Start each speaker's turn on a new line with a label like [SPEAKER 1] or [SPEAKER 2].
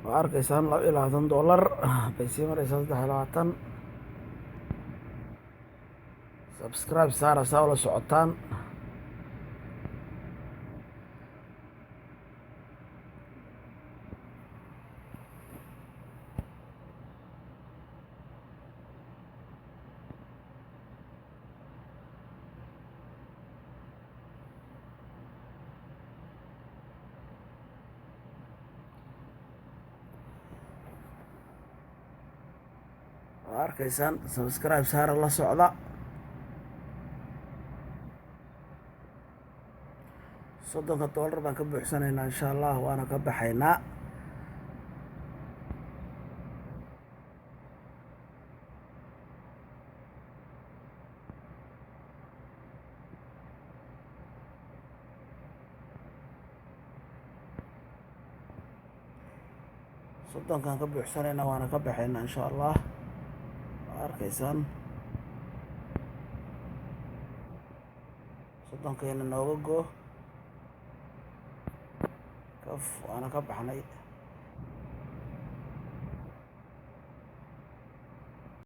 [SPEAKER 1] Waa arkaysaan, $22 bay sii maraysaa, 23. Subscribe saara saa ula socotaan. Waa arkaysaan, subscribe saara, la socda. $30 baan ka buuxsanaynaa, insha Allah, waana ka baxaynaa. 30-kaan ka buuxsanaynaa, waana ka baxaynaa, insha Allah. Waa arkaysaan, 30-keena nooga goo kaf, waana ka baxnay.